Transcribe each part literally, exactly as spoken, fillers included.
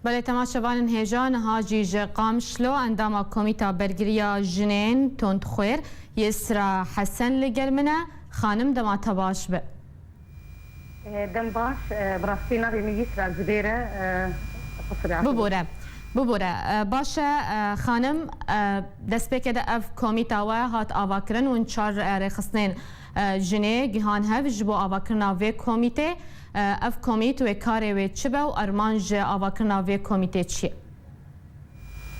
Belê, temaşevanên hêja, niha jî ji Qamişlo endama Komîta Bergiriya Jinên Tundxwêr Yisra Hesen li gel min e. Xanim, dema te baş be. E, dem baş, e, bi rastî navê min Yisra Zibêr e, e, Qusur Yaqûb. Bibore, bibore. E, baş e, e, xanim, e, destpêkê de ev komîta we hat avakirin û çar, e, rêxistinên, e, jinê gihan hev ji bo avakirina vê komîtê. E, ev komît wê karê wê çi be û armanc ji avakirina vê komîtê çi ye?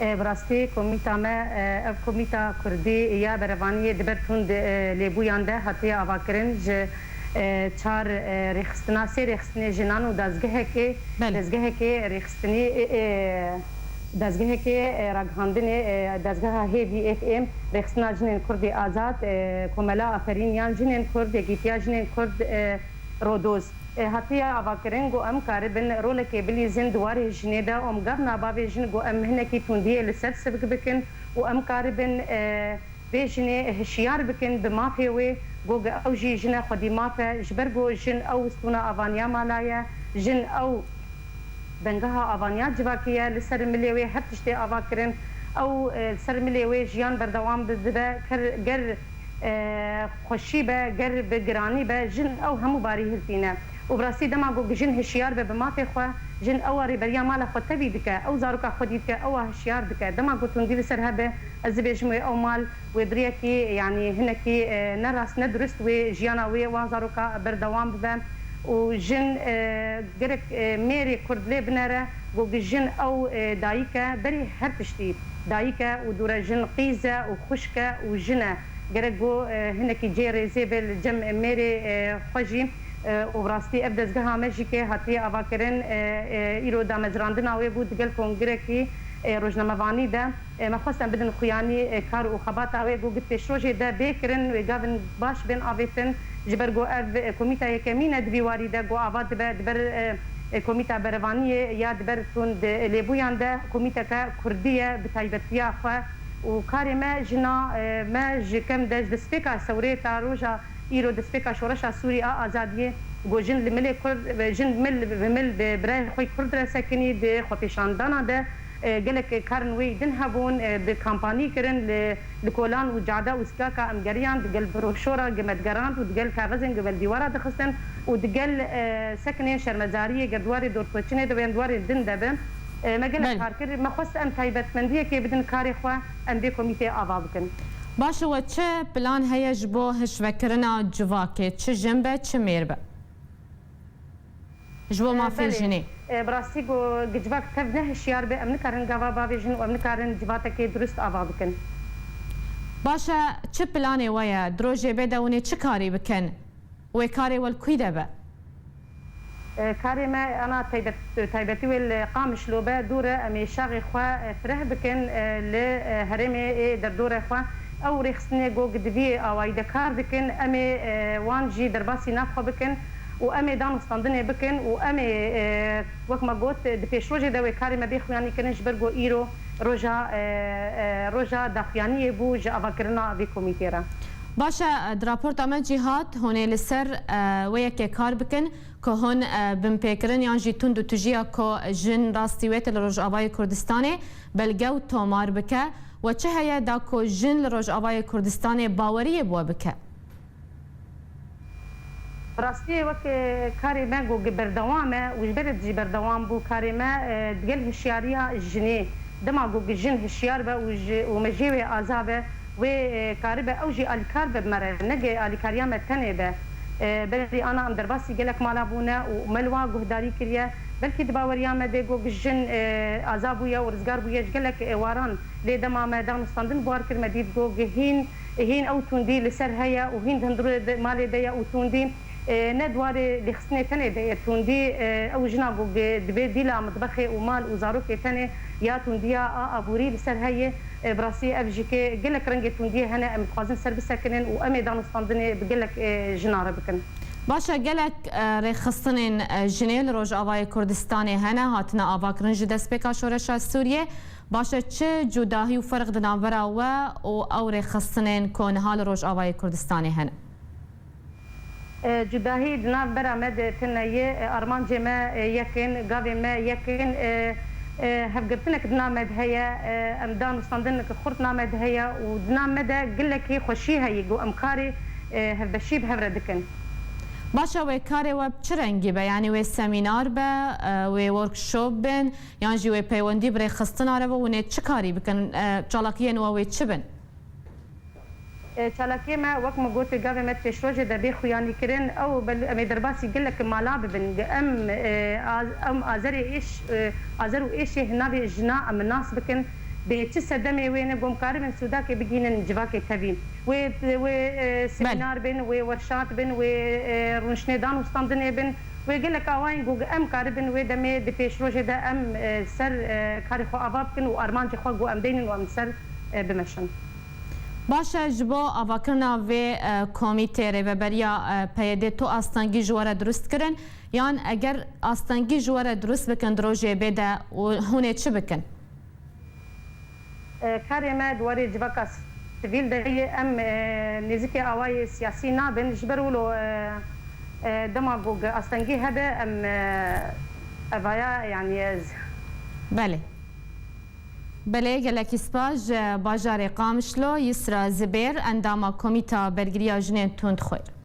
E, bi rastî komîta me, e, ev komîta kurdî ya berevaniyê di ber tund, e, lêbûyan de hatiye avakirin ji, e, çar, e, rêxistina, sê rêxistinê jinan û dezgehekê, Belê. dezgehekê rêxistinî, e, e, dezgehekê, e, ragihandinê, e, dezgeha Hêdî F M, rêxistina jinên kurdî azad, e, Komela Aferîn yan Jinên Kurd, Yekîtiya Jinên Kurd, e, Rodoz. E, hatiye avakirin ku em karibin rolekê bilîzin di warê jinê de û em gavna bavê jin ku em hinekî tundiyê li ser sivik bikin û em karibin, e, vê jinê hişyar bikin bi mafê wê, ku ew jî jine xwedî maf e, ji ber ku jin ew stûna avaniya mala ye, jin ew bengeha avaniya civakî ye, li ser milê wê her tiştê avakirin, ew, e, li ser milê wê jiyan berdewam bi-, dibe, ker, ger e, xweşî be, ger bi giranî be, jin ew hemû barî hiltîne. Û bi rastî dema ku jin hişyar be bi mafê xwe, jin ew a rêberiya mala xwe tevî dike, ew zaroka xwedî dike, ew a hişyar dike. Dema ku tundî li ser hebe, ez dibêjim wê ew mal, wê bi rêyekî, yanî hinekî, e, ne rast, ne durist wê jiyana wê wan zaroka berdewam bibe. Û jin, e, gerek, e, mêrê Kurd lê binere, ku jin ew, e, dayik e, berî her tiştî dayik e û dûre jin qîz e û xwişk e û jin e. Gerek ku, e, hinekî cê rêzê be li cem mêrê, e, xwe jî, e, û bi rastî ev dezgeha me jî ke hatiye avakirin, e, e, îro damezrandina wê bû digel kongirekî, e, rojnamevanî de. E, me xwest em bidin xuyanî, e, kar û xebata wê ku di pêşrojê de bê kirin, wê gavin baş bên avêtin, ji ber ku ev, e, komîta yekemîn e di vî warî de ku ava dibe di ber, e, e, komîta berevaniyê ya di ber tund, e, lêbûyan de komîteke kurdî ye bi taybetiya xwe û karê me jina, e, me ji kem de ji destpêka sewrê ta roja îro destpêka şoreşa Sûrî a azadiyê ku jin li milê Kurd, jin mil bi mil bi birayê xwe Kurd re sekinî, di xwepêşandana de, e, gelek karên wê din hebûn, e, di kampanî kirin, li, li kolan û cade û sikaka em geriyan, digel broşora gi me digerand û digel kaxizên gi me li dîwara dixistin û digel, e, sekinên şermezariyê ger di warê dorkoçinê de bên di warên din de bin. E, me gelek Belê. kar kir. Me xwest em taybetmendiyekê bidin karê xwe, em vê komîtê ava bikin. Baş e, we çi plan heye ji bo hişvekirina civakê, çi jin be, çi mêr be? Ji bo E, mafê belê. jinê. E, bi rastî ku civak tev ne hişyar be, em nikarin gava bavêjin û em nikarin civatekê durist ava bikin. Baş e, çi planê we ye? Di rojê bê de hûn ê çi karî bikin? Wê karê we li kûy de be? E, karê me ana taybet-, taybetî wê li Qamişlo be, dûr e, em ê şaxê xwe, e, fireh bikin, e, li, e, herêmê ê derdorê xwe. Ew rêxistinê ku di vî awayî de kar dikin, em ê, e, wan jî derbasî nav xwe bikin û em ê danûstandinê bikin û em ê, e, wek me got, di pêşrojê de wê karê me bê xuyanî kirin, ji ber ku îro roja, e, e, roja daxuyaniyê bû ji avakirina vê komîtê re. Baş e, di raporta me jî hat, hûn ê li ser, e, wê yekê kar bikin ku hûn, e, binpêkirin yan jî tund û tijiya ku jin rastî wê tê li Rojavayê Kurdistanê belge û tomar bike. We çi heye da ku jin li Rojavayê Kurdistanê baweriyê bi we bike? Rastiyê wek, e, karê me ku berdewam e û ji berê jî berdewam bû karê me, e, digel hişyariya jinê. Dema ku jin hişyar be û ji, û me jê wê aza be, wê, e, karibe ew jî alîkar be bi me re, neke alîkariya me tenê be. E, berî ana em derbasî gelek mala bûne û me li wan guhdarî kiriye. Belkî di baweriya me de ku jin, e, aza bûye û rizgar bûye ji gelek, e, waran. Lê dema me danûstandin bi wan kir, me dît ku hîn, hîn ew tundî li ser heye û hîn di hundirê de, malê de ye û tundî, e, ne di warê lêxistinê tenê de ye. Tundî, e, ew jina ku ge-, divê dîla mitbexê û mal û zarokê tenê ya tundiya a aborî li ser heye. E, bi rastî ev jî ke gelek rengê tundiyê hene, em dixwazin ser bisekinin û em ê danûstandinê bi gelek, e, jina re bikin. Baş e, gelek, e, rêxistinên, e, jinê li Rojavayê Kurdistanê hene, hatine avakirin ji destpêka şoreşa Sûriyê. Baş e, çi cudahî û ferq di navbera we û ew rêxistinên ku niha li Rojavayê Kurdistanê hene? E, cudahî di navbera me de tune ye. E, armancê me, e, yek in, gavên me yek in. E, E, hevgirtinek di nav me de heye, e, em danûstandinek xurt nav me de heye û di nav me de gelekî xweşî heye ku em karê, e, hevbeşî bi hev re dikin. Baş e, wê karê we bi çi rengî be? Yanî wê semînar be, e, wê workshop bin, yan jî wê peywendî bi rêxistina re be, hûn ê çi karî bikin? E, çalakiyên we wê çi bin? E, çalakiyê me, wek min got, gavê me di pêşrojê de bê xuyanîkirin, ew bel-, em ê derbasî gelek mala bibin. Em, e, az-, em azerê êş, e, azer û êşê hinavê jina em nas bikin. Bê çi sedemê wê ne, ku em karibin sûdakê bigihînin civakê tevî. Wê, wê, e, semînar bin, wê werşat bin, wê, e, rûniştê danûstandinê bin. Wê gelek awayên ku em karibin wê demê di pêşrojê de em, e, ser, e, karê xwe ava bikin û armancê xwe ku em deynin û em ser, e, bimeşin. Baş e, ji bo avakirina vê, e, komîtê rêveberiya, e, P Y D tu astengî ji we re dirust kirin? Yan eger astengî ji we re dirust bikin di rojê bê de û hûn ê çi bikin? E, karê me di warê civaka sivîl de ye. Em, e, nêzîkê awayê siyasî nabin. Ji ber wilo, e, e, dema ku astengî hebe em, e, evaya, yanî ez Belê. Belê, gelekî spas ji bajarê Qamişlo, Yisra Zibêr, endama Komîta Bergiriya Jinên Tundxwêr.